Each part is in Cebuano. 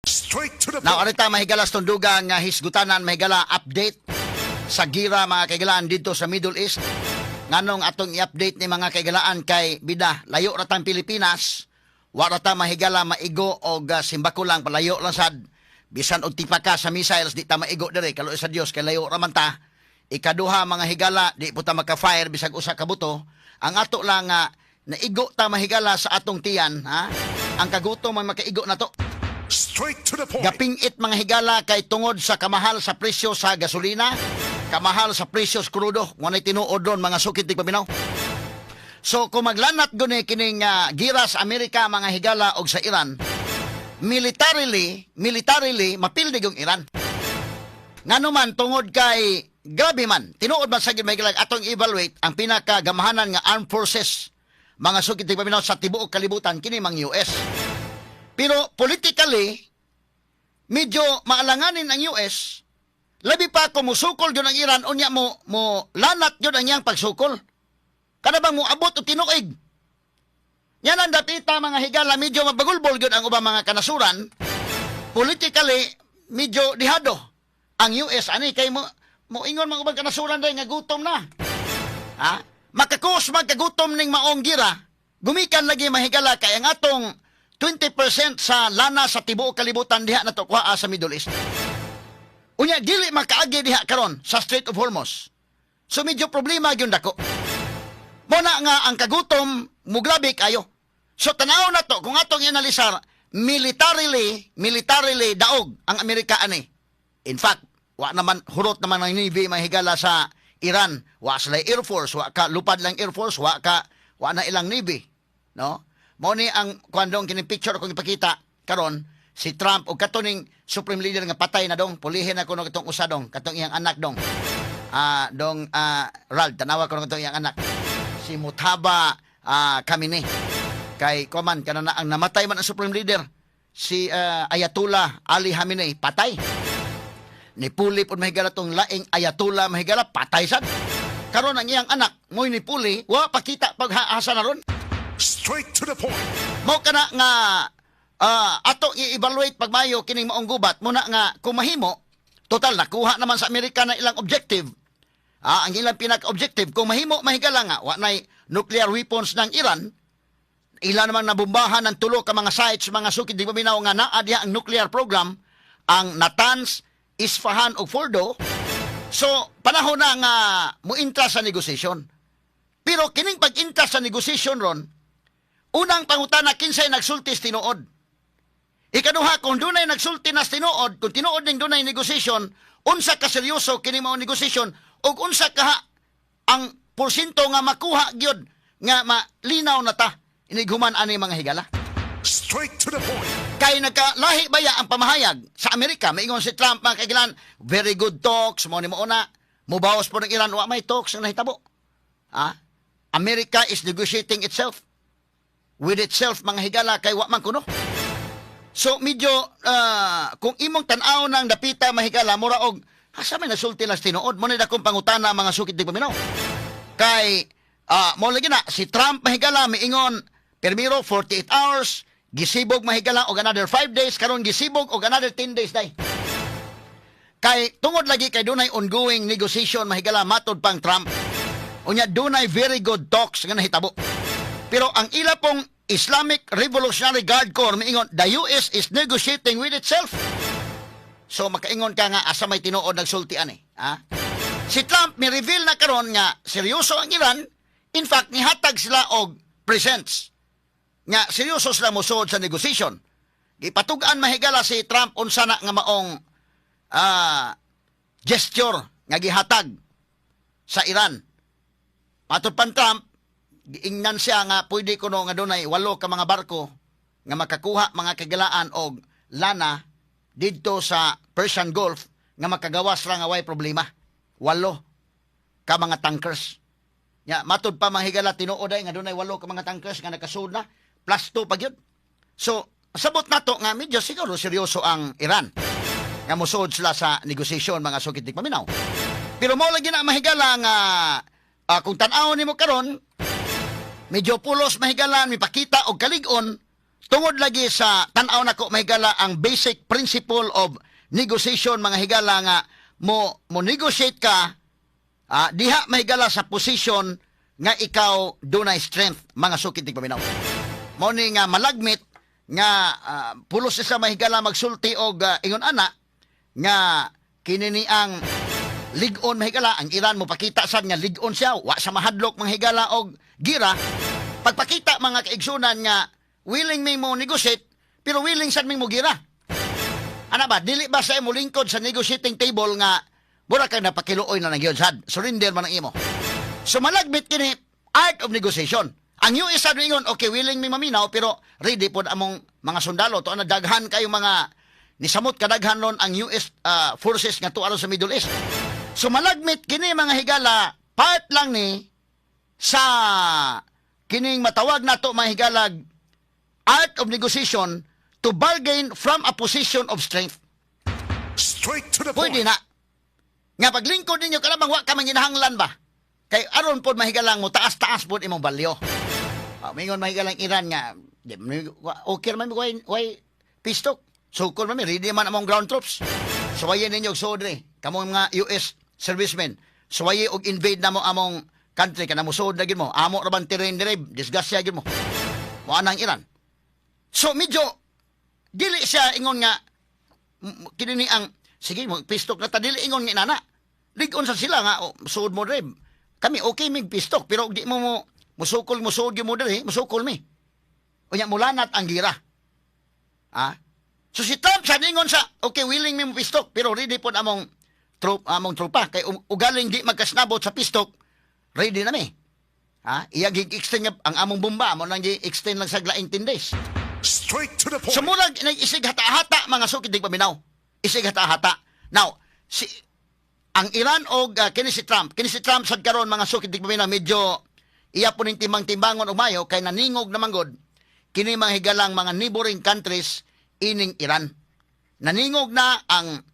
Straight to the Now, point. Ari ta, mahigala, sa tunduga nga hisgutanan, mahigala, update sa gira, mga kaigalaan, dito sa Middle East. Nganong atong i-update ni, mga kaigalaan, kay bida layo ra tang Pilipinas, wa ra ta, mahigala, maigo og simbako lang, palayo lang sad. Bisan og tipaka sa missiles, di ta maigo dire, kaluoy sa Dios kay layo ra man ta. Ikaduha, mga higala, di po ta maka-fire bisag usa ka buto. Ang ato lang nga naigo ta, mahigala, sa atong tiyan, ha? Ang kagutom man makaigo na to. Straight to the point. Gapingit, mga higala, kay tungod sa kamahal sa presyo sa gasolina, kamahal sa presyo sa krudo, ngunay tinuod ron, mga sukit tigpaminaw. So kung maglanat guni kining gira sa Amerika, mga higala, og sa Iran, militarily mapildig yung Iran. Ngano man, tungod kay grabe man, tinuod man sa gid, mga higala, atong evaluate ang pinakagamahanan nga armed forces, mga sukit tigpaminaw, sa tibuok kalibutan kini mang US. Pero politically, medyo maalanganin ang US, labi pa kung musukol yun ang Iran, unya mo lanat yun ang iyang pagsukol. Kada bang moabot o tinuig. Yan ang dapita, mga higala, medyo mabagulbol yun ang ubang mga kanasuran. Politically, medyo dihado ang US ani kay mo ingon mga ubang kanasuran dahil nga gutom na. Ha? Makakos magkagutom ning maong gira. Gumikan lagi, mahigala, kay ang atong 20% sa lana sa tibuok kalibutan diha na to kuhaa sa Middle East. Unya dili makaagi diha karon sa Strait of Hormuz. So medyo problema gyud dako. Mo na nga ang kagutom mugrabe kayo. So tanaw na to kung atong inalisar militarily, daog ang Amerika ani. In fact, wa naman hurot naman ang Navy, mahigala, sa Iran. Wa sila Air Force, wa ka lupad lang Air Force, wa ka wa na ilang Navy, no? Mo ni ang kuan dong, kini picture kong ipakita karon, si Trump og kato ning supreme leader nga patay na dong, pulihin na kuno katong usa dong, katong iyang anak dong. Ah, dong Rald, tanawa ko katong iyang anak. Si Mojtaba Khamenei. Kay kuman kana na ang namatay man ang supreme leader, si Ayatollah Ali Khamenei, patay. Ni puli pud, mahigala, tong laing Ayatollah, mahigala, patay sad. Karon ang iyang anak mo'y ni puli, wa pakita pag-asa na ron. Straight to the point. Mo kana nga ato i-evaluate pagmayo kining maong gubat muna nga kung mahimo, total nakuha naman sa Amerika na ilang objective. Ang ilang pinaka-objective, kung mahimo, mahigala, nga wa nay nuclear weapons ng Iran, ila namang nabombahan ng tulo ka mga sites, mga sukid di paminaw, nga naa diha ang nuclear program, ang Natanz, Isfahan ug Fordo. So panahon na nga mointra sa negosasyon. Pero kining pag-intra sa negosasyon ron, unang pangutana, kinsay nagsulti sa tinuod? Ikaduha, kung dunay nagsulti na sa tinuod, kung tinuod ning dunay negosasyon, unsa ka seryoso kini mao negosasyon ug unsa ka ang porsyento nga makuha gyud nga malinaw na ta inighuman ani, mga higala? Straight to the point. Kay nagkalahi baya ang pamahayag sa Amerika. Maingon si Trump, mga kaigilan, very good talks, mo ni mo una, mubawas po ng Iran, wa may talks ang nahitabo. Ha? America is negotiating itself with itself, mga higala, kay wa man kuno. So medyo kung imong tan-aw ng dapita, mahigala, mura og asa may nasulti lang sa tinuod mo ni dakong pangutana, mga sukit di paminaw. Kay mo lagi na si Trump, mahigala, miingon primero 48 hours, gisibog, mahigala, og another 5 days, karon gisibog og another 10 days day. Kay tungod lagi kay dunay ongoing negotiation, mahigala, matod pang Trump. Unya dunay very good talks nga nahitabo. Pero ang ila pong Islamic Revolutionary Guard Corps miingon, the US is negotiating with itself. So makaingon ka nga asa may tinuod nagsulti ani, ha? Si Trump mi reveal na karon nga seryoso ang Iran. In fact, nihatag sila og presents nga seryoso sila mosuod sa negotiation. Gipatug-an, mahigala, si Trump unsa na nga maong gesture nga gihatag sa Iran. Matod pan Trump, giingnan siya nga pwede kuno nga dunay walo ka mga barko nga makakuha, mga kagilaan, og lana didto sa Persian Gulf nga makagawas ra nga way problema. Walo ka mga tankers. Nya matod pa, mga higala, tinuod ay nga dunay walo ka mga tankers nga nakasud na, plus 2 pa gyud. So sabot nato nga medyo siguro seryoso ang Iran nga mosuod sila sa negosasyon, mga sukit di paminaw. Pero mo lagi na, mahigala, nga kung tan-awon nimo karon, medyo pulos, mahigala, mipakita og kalig-on. Tungod lagi sa tan-aw nako, mahigala, ang basic principle of negotiation, mga higala, nga mo mo negotiate ka diha, mahigala, sa position nga ikaw dunay strength, mga sukit paminaw. Mao ni nga malagmit nga pulos sa mahigala magsulti og ingon ana nga kini ni ang lig-on, mahigala, ang Iran mo pakita sad nga lig-on siya, wa sa mahadlok, mga higala, og gira. Pagpakita, mga kaigsunan, nga willing mi mo negotiate pero willing sad mi mo gira. Ana ba, dili ba sa imo lingkod sa negotiating table nga mura kang napakiluoy na lang yun sad, surrender man ang imo? So malagmit kini art of negotiation. Ang US sad ingon, "Okay, willing mi maminaw pero ready pod among mga sundalo." To na daghan kayo mga nisamot kadaghan ron ang US forces nga tuwa sa Middle East. So malagmit kini, mga higala, part lang ni sa kining matawag nato, mga higalag, art of negotiation to bargain from a position of strength. Straight to the point. Pwede na. Nga paglingkod ninyo kanabang wa ka manginahanglan ba? Kay aron pod, mahigalang, mo taas-taas pod imong value. Mingon, mahigalang, Iran nga di, okay man, why peace talk? Sukol man mi, ready man among ground troops. Suwayin ninyo og suod diri. Kamong mga US servicemen, suwayi og invade na mo among country kana musuod na gid mo. Amo ra bang terrain diri, disgrasya gid mo. Mo anang Iran. So medyo dili siya ingon nga kini ni ang sige mo peace talk na ta, dili ingon nga inana. Lig-on sa sila nga, oh, suod mo diri. Kami okay mig peace talk pero di mo mo musukol, musuod gyud mo diri, musukol mi. Unya mulanat ang gira. Ah? So si Trump sa ningon sa okay, willing mi mo peace talk pero ready pod among tropa kay ugaling di magkasnabot sa peace talk, ready na mi. Ha? Iya gi-extend nga ang among bomba mo nang gi-extend lang sa laing 10 days. Straight to the point. So murag nag-isig hata-hata, mga sukid paminaw. Isig hata-hata. Now, si ang Iran og kini si Trump, kini si Trump sad karon, mga sukid paminaw, medyo iya po ning timbang-timbangon og mayo kay naningog naman gud kini, mga higalang, mga neighboring countries ining Iran. Naningog na ang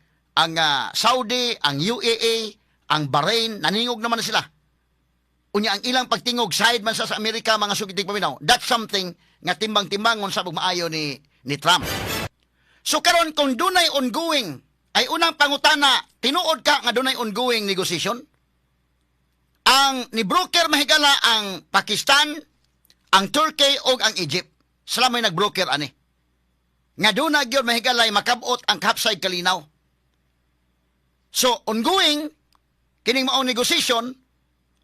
Saudi, ang UAE, ang Bahrain, naningog naman na sila. Unya ang ilang pagtingog side man sa Amerika, mga sukitig paminaw. That's something nga timbang-timbangon sa maayo ni Trump. So karon kung dunay ongoing, ay unang pangutana, tinuod ka nga dunay ongoing negotiation? Ang ni broker, mahigala, ang Pakistan, ang Turkey o ang Egypt. Sila may nag-broker ani. Nga doon gyud, mahigala, makabot ang kapsay kalinaw. So ongoing kining maong negotiation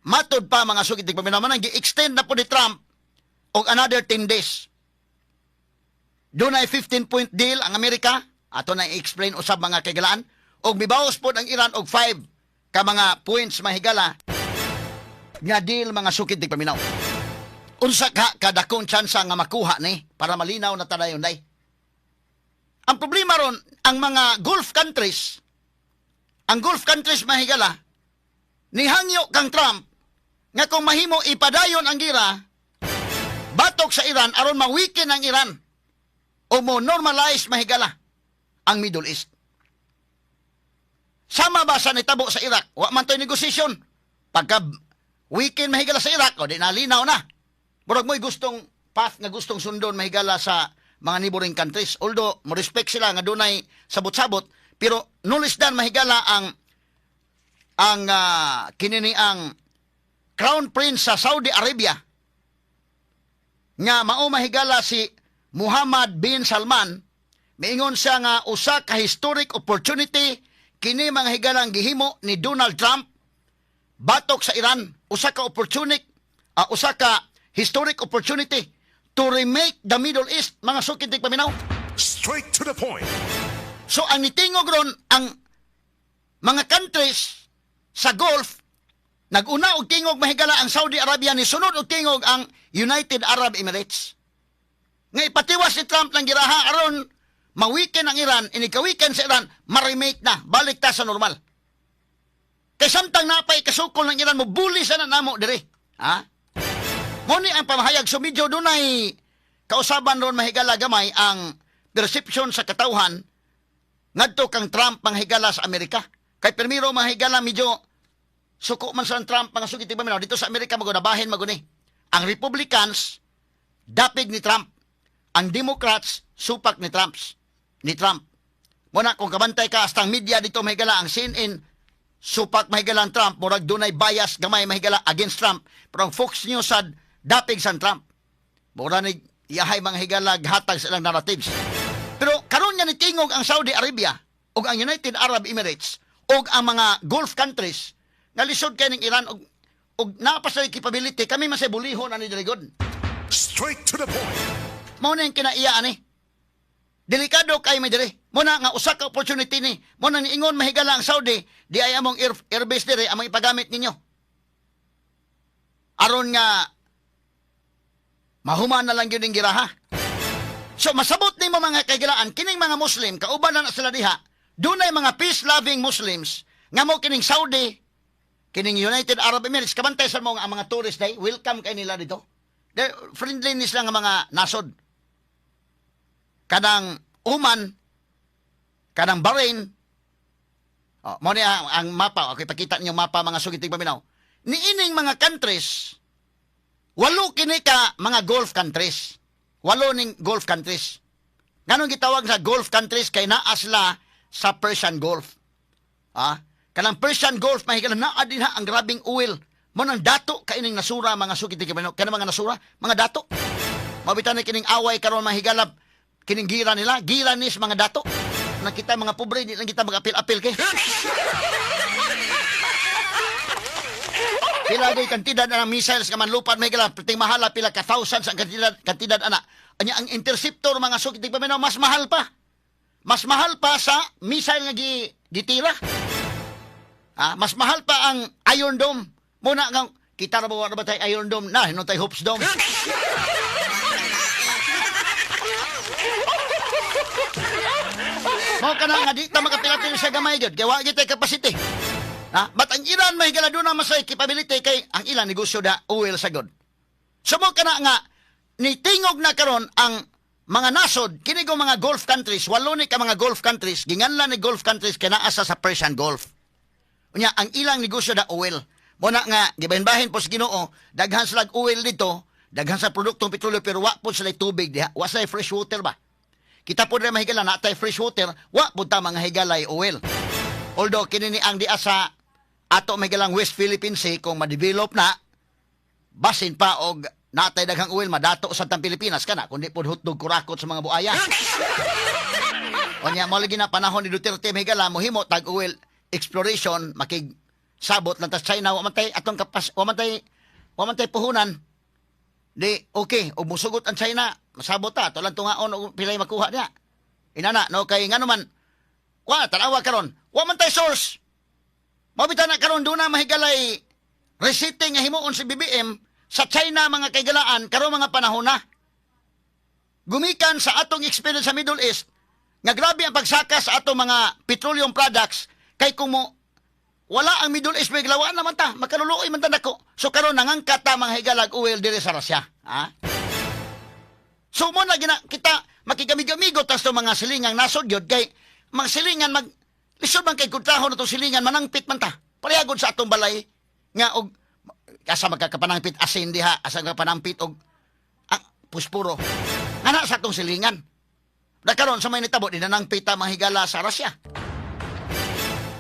matod pa, mga sugid paminaw, man gi-extend na po ni Trump og another 10 days. Doon ay 15-point deal ang Amerika. Ato na i-explain usab, mga kaigalaan. Og mibawas po ang Iran og 5 ka mga points, mahigala, nga deal, mga sukid paminaw. Unsa ka kadakong tsansa nga makuha ni para malinaw na tadayon day? Ang problema ron, ang mga Gulf countries, ang Gulf countries, mahigala, nihangyo kang Trump nga kung mahimo ipadayon ang gira batok sa Iran aron ma-weaken ang Iran o mo normalize, mahigala, ang Middle East. Sama ba sa nitabo sa Iraq? Wa man to'y negosasyon. Pagka weaken, mahigala, sa Iraq, o di nalinaw na. Murag mo'y gustong path nga gustong sundon, mahigala, sa mga neighboring countries. Although, mo respect sila nga dunay sabot-sabot, pero nulis dan, mahigala, ang kinini ang Crown Prince sa Saudi Arabia nga mao, mahigala, si Muhammad bin Salman, miingon siya nga usa ka historic opportunity kini, mga higalang, gihimo ni Donald Trump batok sa Iran, usa ka historic opportunity to remake the Middle East, mga sukid paminaw. Straight to the point. So ang nitingog ron ang mga countries sa Gulf, naguna og tingog, mahigala, ang Saudi Arabia, ni sunod og tingog ang United Arab Emirates. Nga ipatiwas ni Trump ng giraha aron ma-weaken ang Iran, inig ka-weaken sa Iran, ma-remake na, balik ta sa normal. Kay samtang napay kasukol ng Iran, mo bully sa na namo dire. Ha? Mo ni ang pamahayag, so medyo dunay kausaban ron, mahigala, gamay ang perception sa katawhan ngadto kang Trump, manghigala, sa Amerika. Kay primero, mahigala, medyo suko man sa Trump, mga sugit ba dito sa Amerika maguna bahin maguni. Ang Republicans dapig ni Trump. Ang Democrats supak ni Trump. Muna kung kabantay ka hasta ang media dito, mahigala, ang CNN supak, mahigala, ang Trump, murag dunay bias gamay, mahigala, against Trump. Pero ang Fox News sad dapig sa Trump. Mura ni iyahay mga higala hatag sa ilang narratives. Pero karon nga nitingog ang Saudi Arabia ug ang United Arab Emirates ug ang mga Gulf countries nga lisod kay ning Iran ug naa pa sa capability, kami man say bulihon ani diri gud. Straight to the point. Mao na yung kinaiya ani. Delikado kay may diri. Muna nga usa ka opportunity ni. Mo na niingon, mahigala, ang Saudi, di ay among airbase diri among ipagamit ninyo. Aron nga mahuman na lang yun ang giraha. So masabot nimo, mga kaigalaan, kining mga Muslim kauban na na sila diha. Dunay mga peace-loving Muslims nga mo kining Saudi, kining United Arab Emirates, kabantay sa mo nga ang mga tourist day, welcome kay nila dito. They, friendly ni sila nga mga nasod. Kanang Oman, kanang Bahrain, oh, mo ni ang mapa, okay, ipakita ninyo mapa, mga sugiting paminaw. Niining mga countries, walo kini ka mga Gulf countries. Walo ning Gulf countries. Nganong gitawag sa Gulf countries? Kay naa sila sa Persian Gulf. Ah, kanang Persian Gulf, mahigala, naa din ha ang grabing oil. Mo nang dato kaining nasura, mga sugiting paminaw. Kanang mga nasura, mga dato. Mabitan na kining away karon, mahigala, kining gira nila, gira nis mga dato. Nakita mga pobre, di lang kita mag-apil-apil kay. Pila goy kantidad na ng missiles nga manlupad may gala, perting mahala, pila ka thousands ang kantidad ana. Anya ang interceptor, mga sukit paminaw, mas mahal pa. Mas mahal pa sa missile nga gitira. Ah, mas mahal pa ang Iron Dome. Muna nga kita ra ba, wa ra ba tay Iron Dome na, hinon tay Hopes Dome. Mao kana nga di ta makapilapil sa gamay gyud kay wa gyud tay capacity. Ha? But ang Iran may gala doon na masay capability kay ang ilang negosyo da oil sa god. So mo kana nga nitingog na karon ang mga nasod kini go mga Gulf countries, walo ni ka mga Gulf countries, ginganlan ni Gulf countries kay naa sa Persian Gulf. Unya ang ilang negosyo da oil. Mo na nga gibahin-bahin po sa Ginoo, daghan sila oil dito, daghan sa produktong petrolyo pero wa po sila tubig diha, wa sila fresh water ba. Kita po rin mahigala na tay fresh water, wa po ta mga higalay oil. Although kini ni ang diya sa ato mahigalang West Philippine Sea, kung ma-develop na basin pa og natay daghang oil madato sa tang Pilipinas kana kundi pod hotdog kurakot sa mga buaya. Unya mo lagi na panahon ni Duterte, mahigala, mohimo tag oil exploration, makig sabot lang ta sa China, wa man tay atong kapas, wa man tay puhunan di okay og musugot ang China, masabot ta to lang tungaon og pilay makuha niya inana no, kay ngano man wa tanawa karon wa man tay source. Mabita na karon doon na mahigalay resetting nga himuon si BBM sa China, mga kaigalaan, karon mga panahon na. Gumikan sa atong experience sa Middle East nga grabe ang pagsaka sa atong mga petroleum products kay kung mo wala ang Middle East, may glawaan naman ta, makaluluoy man ta nako. So karon nangangkat ta mga higalag oil diri sa Russia, ha? So mo na gina kita makigamig-amigo tas to mga silingang nasod gyud kay mga silingan mag lisod man kay kontraho na tong silingan, manangpit man ta. Parehagod sa atong balay nga og asa magkakapanangpit asin diha, asa magkapanampit og ang puspuro. Nga na sa atong silingan. Na karon sa may nitabo di nanangpit ta mga higala sa Russia.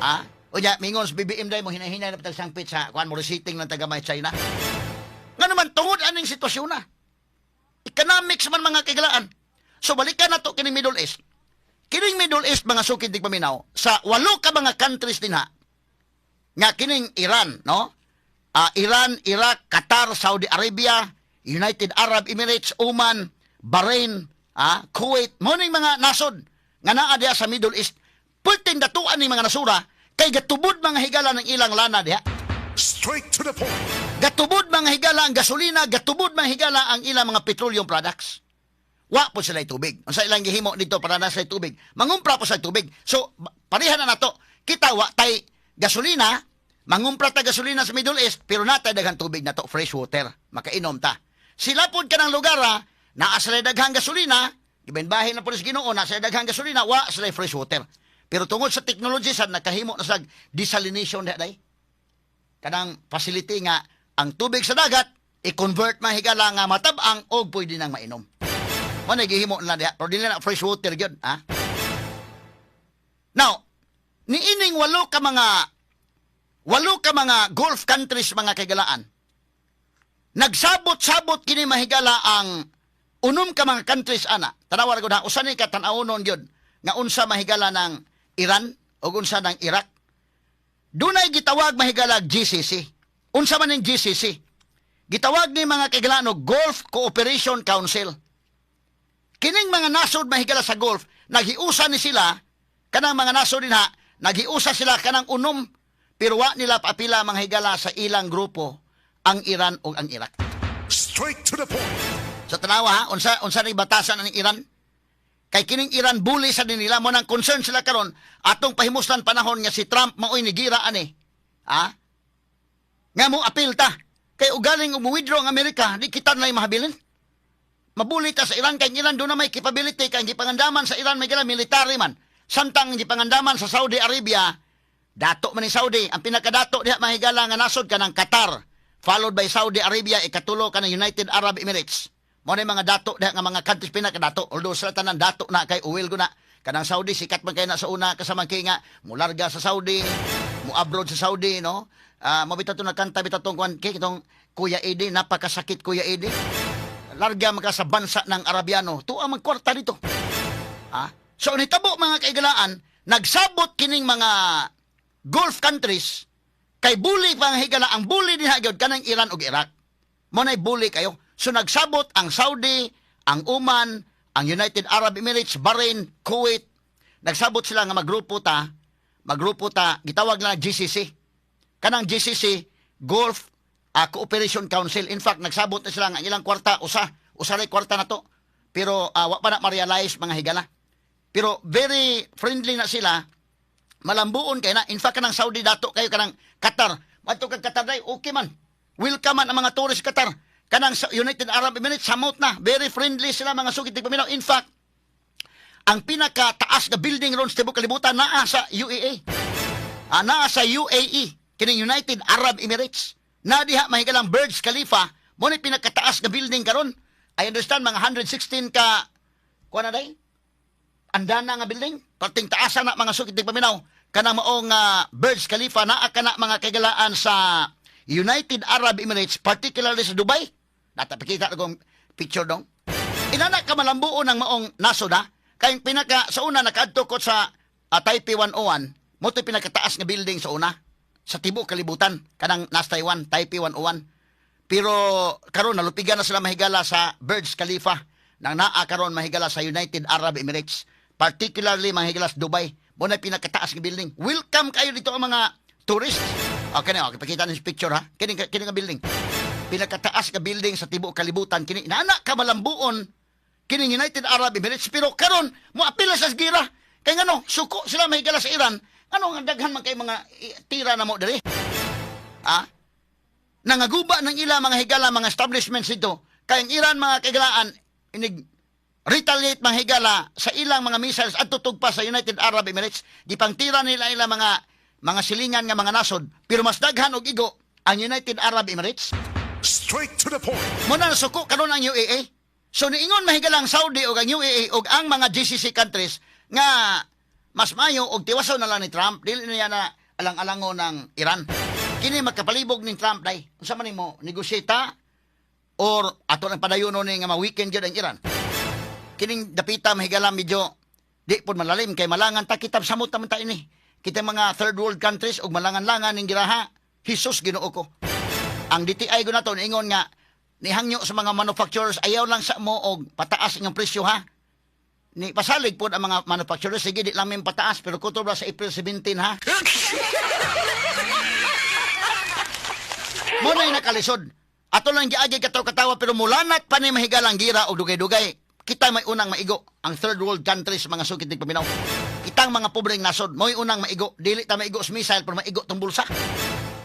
Ah, unya mingon sa BBM day mo hinay-hinay na patag sangpit sa kuan mo receipting ng taga may China. Nga naman tungod aning sitwasyon na. Economics man, mga kaigalaan. So balikan na to kining Middle East. Kining Middle East, mga sukid di paminaw, sa walo ka mga countries dinha nga kining Iran, no? Ah, Iran, Iraq, Qatar, Saudi Arabia, United Arab Emirates, Oman, Bahrain, Kuwait, mo ning mga nasod nga naa diha sa Middle East. Pulting datuan ning mga nasura kay gatubod mga higala ng ilang lana diha. Straight to the point. Gatubod mga higala ang gasolina, gatubod mga higala ang ilang mga petroleum products. Wa po sila tubig. Unsa ilang gihimo dito para na sila tubig? Mangumpra po sila tubig. So, pareha na nato. Kita wa tay gasolina, mangumpra ta gasolina sa Middle East, pero natay daghang tubig na to, fresh water. Makainom ta. Sila pod kanang lugar ha, naa sila daghang gasolina, gibahin na po sa Ginoo, naa sila daghang gasolina, wa sila fresh water. Pero tungod sa technology sa nakahimo na sa desalination diha day. Kanang facility nga ang tubig sa dagat i-convert mahigala nga matabang og pwede nang mainom. Mo na gihimo nila diha, pero dili na fresh water gyud, ha? Now, niining walo ka mga Gulf countries, mga kaigalaan. Nagsabot-sabot kini, mahigala, ang unom ka mga countries ana. Tanawa ra gud ha, usa ni ka tan-awonon gyud nga unsa mahigala ng Iran ug unsa ng Iraq. Dunay gitawag, mahigala, GCC. Unsa man ning GCC? Gitawag ni, mga kaigalaan, og Gulf Cooperation Council. Kining mga nasod, mahigala, sa Gulf, naghiusa ni sila kanang mga nasod dinha, naghiusa sila kanang unom, pero wa nila paapila, mga higala, sa ilang grupo ang Iran ug ang Iraq. Straight to the point. Sa tanawa ha, unsa ni batasan ang Iran? Kay kining Iran, bully sa din nila mo nang concern sila karon atong pahimuslan panahon nga si Trump maoy nigira ani. Ha? Nga mo apil ta. Kay ugaling mo-withdraw ang Amerika, di kita na mahabilin. Mabully ta sa Iran kay ang Iran doon na may capability, kay ang gipangandaman sa Iran may gala military man. Samtang ang gipangandaman sa Saudi Arabia, dato man ni Saudi, ang pinakadato diha, mahigala, nga nasod kanang Qatar, followed by Saudi Arabia, ikatulo kanang United Arab Emirates. Mo na yung mga dato diha nga mga countries, pinakadato. Although sila tanan dato na kay uwil ko na. Kanang Saudi sikat man kay na sa una kasamang kay nga mularga sa Saudi, mo abroad sa Saudi, no? Ah, mabita to nagkanta bitaw tong kwan kay kitong Kuya Eddie, napakasakit, Kuya Eddie. Larga man ka sa bansa ng Arabiano, tuwa man kwarta dito. Ah? So nitabo, mga kaigalaan, nagsabot kining mga Gulf countries kay bully pa ang higala, ang bully dinha gyud kanang Iran ug Iraq. Mo nay bully kayo. So nagsabot ang Saudi, ang Oman, ang United Arab Emirates, Bahrain, Kuwait. Nagsabot sila nga magrupo ta, gitawag na GCC. Kanang GCC, Gulf Cooperation Council. In fact, nagsabot na sila nga ang ilang kwarta, usa ray kwarta na to. Pero wa pa na ma-realize, mga higala. Pero very friendly na sila. Malambuon kay na. In fact, kanang Saudi dato kayo, kanang Qatar. Madto kag Qatar day, okay man. Welcome man ang mga tourist Qatar. Kanang sa United Arab Emirates, samot na. Very friendly sila, mga sukit paminaw. In fact, ang pinakataas na building ron sa tibuok kalibutan naa sa UEA. Ah, naa sa UAE, kining United Arab Emirates. Na diha mahigalang Burj Khalifa, mo ni pinakataas na building karon. I understand mga 116 ka kuan na day? Andana nga building, perting taasa na, mga sukit paminaw. Kanang maong Burj Khalifa naa kana, mga kaigalaan, sa United Arab Emirates, particularly sa Dubai. Natapikita kong picture dong. Inana ka malambuon ng maong nasod ha. Kay pinaka sa una nakaadto ko sa Taipei 101, mo to'y pinakataas nga building sa una sa tibuok kalibutan kanang nasa Taiwan, Taipei 101. Pero karon nalupigan na sila, mahigala, sa Burj Khalifa nang naa karon, mahigala, sa United Arab Emirates, particularly, mahigala, sa Dubai. Mo na pinakataas nga building. Welcome kayo dito ang mga tourists. Okay na, okay, pakita ni picture ha. Kini kini nga building. Pinakataas nga building sa tibuok kalibutan kini. Nana ka malambuon kining United Arab Emirates, pero karon mo apila sa gira. Kay ngano, suko sila, mahigala, sa Iran. Ano nga daghan man kay mga tira na mo diri? Ah? Nangaguba ng ila, mga higala, mga establishments dito. Kay ang Iran, mga kaigalaan, inig retaliate, mga higala, sa ilang mga missiles at tutug pa sa United Arab Emirates. Gipangtira nila ilang mga silingan nga mga nasod, pero mas daghan og igo ang United Arab Emirates. Straight to the point. Mo na nasuko karon ang UAE. So niingon, mahigala, ang Saudi ug ang UAE ug ang mga GCC countries nga mas mayo og tiwason na lang ni Trump, dili niya na alang-alango ng Iran. Kini magkapalibog ning Trump day. Unsa man nimo, negotiate or ato nang padayono ni nga ma-weaken gyud ang Iran? Kining dapita, mahigala, medyo di pod malalim kay malangan ta kita, samot naman ta ini. Kita mga third world countries ug malangan-langan ning giraha. Jesus, Ginoo ko. Ang DTI ko na to niingon nga nihangyo sa mga manufacturers, ayaw lang sa mo og pataas inyong presyo ha. Ni pasalig pod ang mga manufacturers, sige, di lang min pataas pero kutob ra sa April 17 ha. Mo na nakalisod. Ato lang giagi kataw-katawa, pero mulanat pa ni mahigalang gira og dugay-dugay. Kita may unang maigo ang third world countries, mga sukit tig paminaw. Kitang mga pobreng nasod mo'y unang maigo. Dili ta maigo sa missile pero maigo tong bulsa.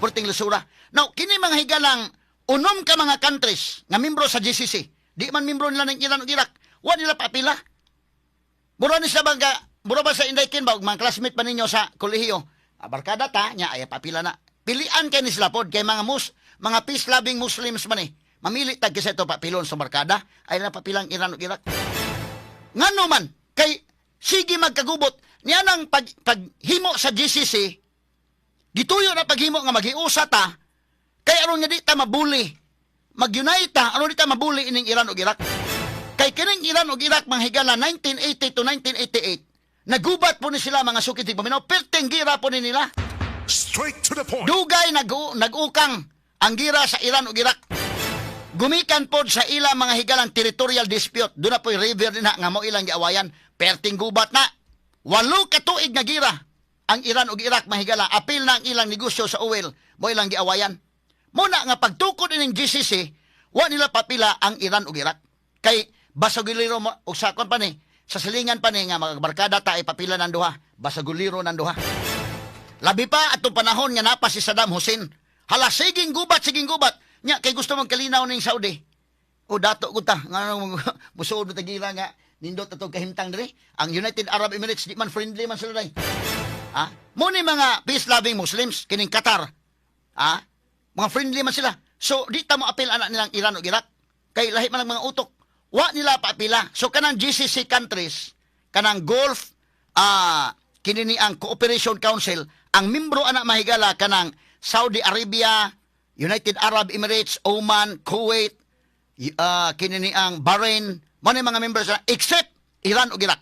Purting lusura. Now, kini mga higalang unom ka mga countries nga membro sa GCC. Di man membro nila ng Iran ug Iraq. Wa nila paapila. Mura ni sila bang mura ba sa Inday Ken ba og mga classmate pa ninyo sa kolehiyo? Ah, barkada ta nya ay papila na. Pilian kay ni sila pod kay mga peace loving Muslims man eh. Mamili tag kisa ito papilon sa barkada ay na papilang Iran ug Iraq. Ngano man kay sige magkagubot niya nang paghimo sa GCC, gituyo na paghimo nga maghiusa ta kay aron nga di ta mabuli. Mag-unite ta aron di ta mabuli ining Iran ug Iraq. Kay kining Iran ug Iraq, mga higala, 1980 to 1988, nagubat po ni sila, mga suki tigpaminaw, perting gira po ni nila. Straight to the point. Dugay nag-ukang ang gira sa Iran ug Iraq. Gumikan pod sa ilang, mga higalang, territorial dispute. Doon na po'y river din na nga mo ilang giawayan. Perting gubat na. 8 ka tuig nga gira ang Iran ug Iraq, mahigala. Apil na ang ilang negosyo sa oil mo ilang giawayan. Muna nga pagtukod ining GCC, wa nila papila ang Iran ug Iraq. Kay basaguliro mo og sa kon pa ni sa silingan pa ni nga mga barkada ta ay papila ng duha, basaguliro ng duha. Labi pa atong panahon nga napa si Saddam Hussein. Hala, siging gubat, siging gubat. Nya kay gusto mong kalinaw ning Saudi. O dato ko ta nga musuod ta gira nga nindot atong kahimtang diri. Ang United Arab Emirates di man friendly man sila day. Ha? Mo ni mga peace-loving Muslims kining Qatar. Ha? Mga friendly man sila. So di ta mo apil anak nilang Iran ug Iraq. Kay lahi man ang mga utok. Wa nila paapila. So kanang GCC countries, kanang Gulf kini ni ang Cooperation Council, ang membro ana, mahigala, kanang Saudi Arabia, United Arab Emirates, Oman, Kuwait, kini ni ang Bahrain, mo ni mga members na except Iran ug Iraq.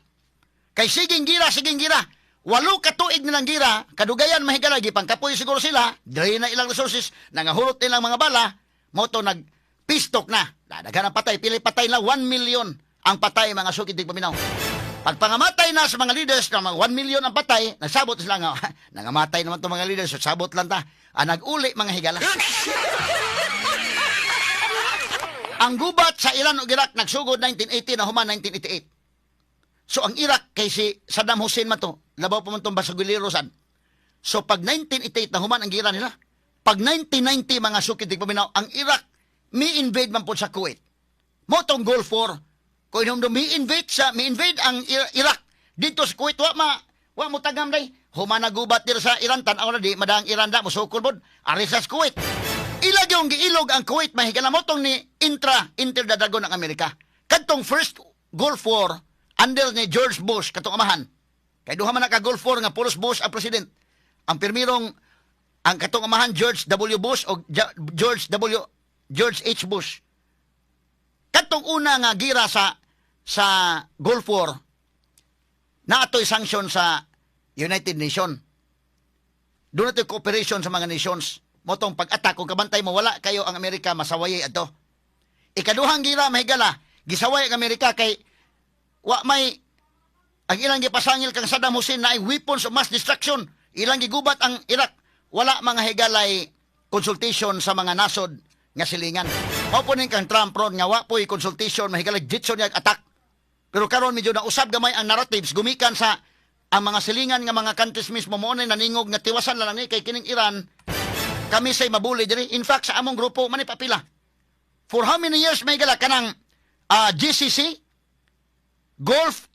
Kay siging gira, siging gira. 8 ka tuig nilang gira, kadugayan, mahigala, gipangkapoy siguro sila, drain na ilang resources, nangahurot nilang mga bala, moto nag peace talk na. Daghan ang patay, pili patay na 1 million ang patay, mga suki tigpaminaw. Pag pangamatay na sa mga leaders na mga 1 million ang patay, nagsabot sila nga, nangamatay naman itong mga leaders, so sabot lang ta. Ah, nag-uli, mga higala. Ang gubat sa Iran ug Iraq nagsugod 1980 na human 1988. So ang Iraq kay si Saddam Hussein man to, labaw pa man tong basagulero sad. So pag 1988 na human ang gira nila. Pag 1990, mga suki tigpaminaw, ang Iraq mi-invade man po sa Kuwait. Mo tong Gulf War. Kung inom mi-invade ang Iraq dito sa Kuwait, wa mo tagam day. Human nagubat dira sa Iran, tan-aw na di madang Iran da mosukol bod ari sa Kuwait. Ila yung giilog ang Kuwait, mahigala, mo tong ni intra enter the dragon ng Amerika. Kadtong first Gulf War under ni George Bush katong amahan. Kay duha man na ka Gulf War nga pulos Bush ang president. Ang pirmirong ang katong amahan George W. Bush o George W. George H. Bush. Katong una nga gira sa Gulf War na atoy sanction sa United Nation. Doon na cooperation sa mga nations. Motong pag-attack, kung kabantay mo, wala kayo ang Amerika, masaway ato. Ikaduhang gira, mahigala, gisaway ang Amerika kay wa may ang ilang gipasangil kang Saddam Hussein na ay weapons of mass destruction. Ilang gigubat ang Iraq. Wala, mga higalay, consultation sa mga nasod nga silingan. Mao po ning kang Trump ron nga wa po'y consultation, mahigalay, ditso niya attack. Pero karon medyo nausab gamay ang narratives gumikan sa ang mga silingan nga mga countries mismo mo na naningog nga tiwasan lang ni kay kining Iran kami say mabuli diri. In fact, sa among grupo man papila. For how many years may gala kanang GCC, Gulf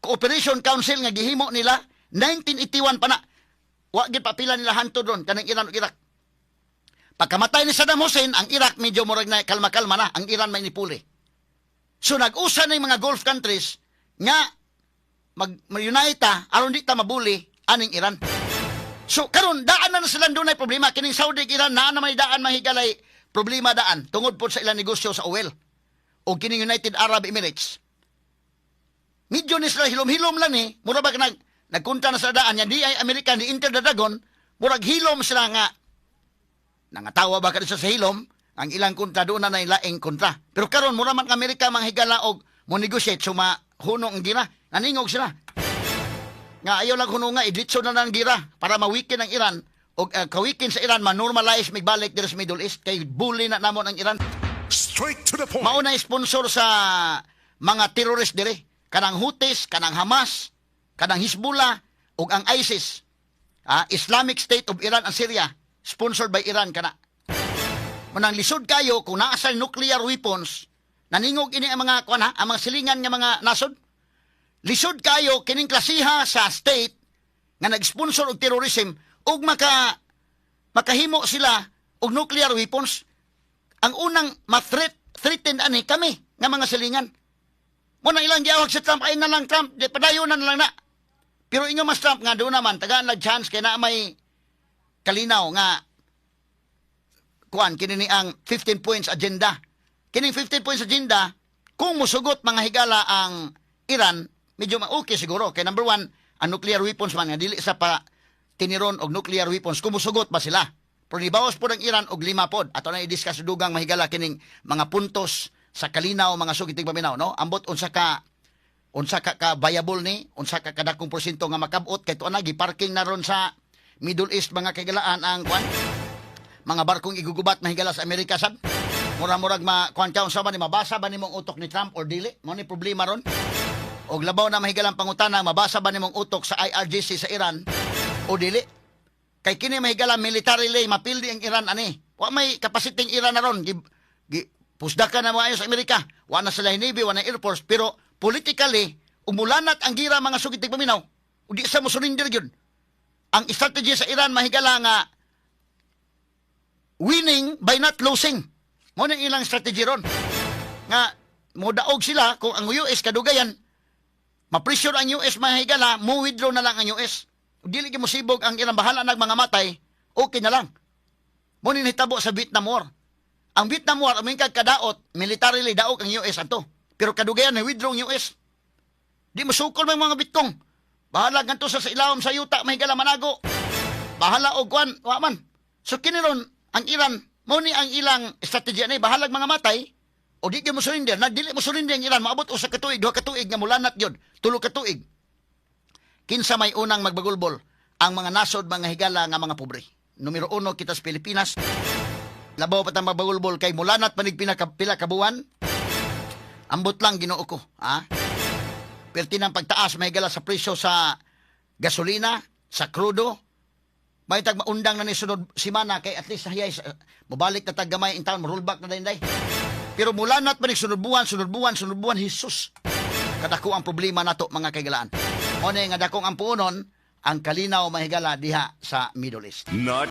Cooperation Council nga gihimo nila 1981 pa na. Wa gid papila nila hantod ron kanang Iran ug Iraq. Pagkamatay ni Saddam Hussein, ang Iraq medyo murag na kalma-kalma na, ang Iran may nipuli. So nag-usa na yung mga Gulf countries nga mag-unite ta aron di ta mabuli aning Iran. So karon daan na na silang dunay problema kining Saudi ug Iran naa na may daan, mahigalay, problema daan tungod po sa ilang negosyo sa oil o kining United Arab Emirates. Medyo ni sila hilom-hilom lang ni, mura ba nagkunta na sa daan nga di ay Amerika ni enter the dragon, murag hilom sila nga nangatawa ba ka sa hilom, ang ilang kontra doon na laing kontra. Pero karon mura man ang Amerika manghigala og mo negotiate, so mahunong ang gira. Naningog sila. Nga ayaw lang huno nga iditso na lang gira para mawikin ang Iran og kawikin sa Iran, ma-normalize migbalik diri sa Middle East kay bully na namon ang Iran. Straight to the point. Mao na sponsor sa mga terrorist diri, kanang Houthis, kanang Hamas, kanang Hezbollah ug ang ISIS. Ah, Islamic State of Iran and Syria, sponsored by Iran kana. Manang lisod kayo kung naa sa nuclear weapons, naningog ini ang mga kuan ha, ang mga silingan nga mga nasod. Lisod kayo kining klasiha sa state nga nag-sponsor og terrorism ug makahimo sila og nuclear weapons. Ang unang ma-threat threaten ani kami nga mga silingan. Mo na ilang giawag si Trump ay na lang Trump, di padayon na lang na. Pero ingon mas Trump nga doon naman tagaan lag chance kay na may kalinaw nga kuan kini ni ang 15 points agenda. Kining 15 points agenda, kung musugot, mga higala, ang Iran, medyo okay siguro. Kay number one, ang nuclear weapons man nga dili sa pa tiniron og nuclear weapons kung musugot ba sila. Pero nibawas po ng Iran og lima pod. Ato na i-discuss dugang, mahigala, kining mga puntos sa kalinaw, mga sugid tigpaminaw, no? Ambot unsa ka viable ni, unsa ka kadakong porsyento nga makabot kay tuwa na giparking na ron sa Middle East, mga kaigalaan, ang kuan, mga barkong igugubat, mahigala, sa Amerika sab. Mura-murag ma kuan ka, unsa ba ni, mabasa ba nimong utok ni Trump or dili? Mo ni problema ron. Og labaw na, mahigalang pangutana, mabasa ba nimong utok sa IRGC sa Iran o dili? Kay kini, mahigala, militarily mapildi ang Iran ani. Wa may capacity ang Iran na ron. Gi pusdaka na maayo sa Amerika. Wa na sila Navy, wa na Air Force, pero politically umulanat ang gira, mga sugid tigpaminaw. Ug di sa mo surrender gyud. Ang strategy sa Iran, mahigala, nga winning by not losing. Mo na ilang strategy ron. Nga modaog sila kung ang US kadugayan ma-pressure ang US, mahigala, mo withdraw na lang ang US. Dili gyud mosibog ang ilang, bahala nag mga matay, okay na lang. Mo ni nahitabo sa Vietnam War. Ang Vietnam War, aming kag kadaot, militarily daog ang US ato. Pero kadugayan na withdraw ang US. Di mosukol may mga Vietcong. Bahala ngadto sa ilawom sa yuta, mahigala, manago. Bahala og kwan, wa man. So kini ron ang Iran, mo ni ang ilang strategy ani, bahalag mga matay o di gyud mo surrender, nagdili mo surrender ang Iran, maabot usa ka tuig, 2 ka tuig nga mulanat gyud, 3 ka tuig. Kinsa may unang magbagulbol? Ang mga nasod, mga higala, nga mga pobre. Numero uno kita sa Pilipinas. Labaw pa tang magbagulbol kay mulanat manig pinaka, pila ka buwan. Ambot lang, Ginoo ko, ha? Perti ng pagtaas, mahigala, sa presyo sa gasolina, sa krudo. May tag maundang na ni sunod simana kay at least hayay mobalik na tag gamay in town, rollback na day. Pero mulanat manig sunod buwan, sunod buwan, sunod buwan, Jesus. Kadako ang problema nato, mga kaigalaan. Mo nga dakong ang puonon ang kalinaw, mahigala, diha sa Middle East. Not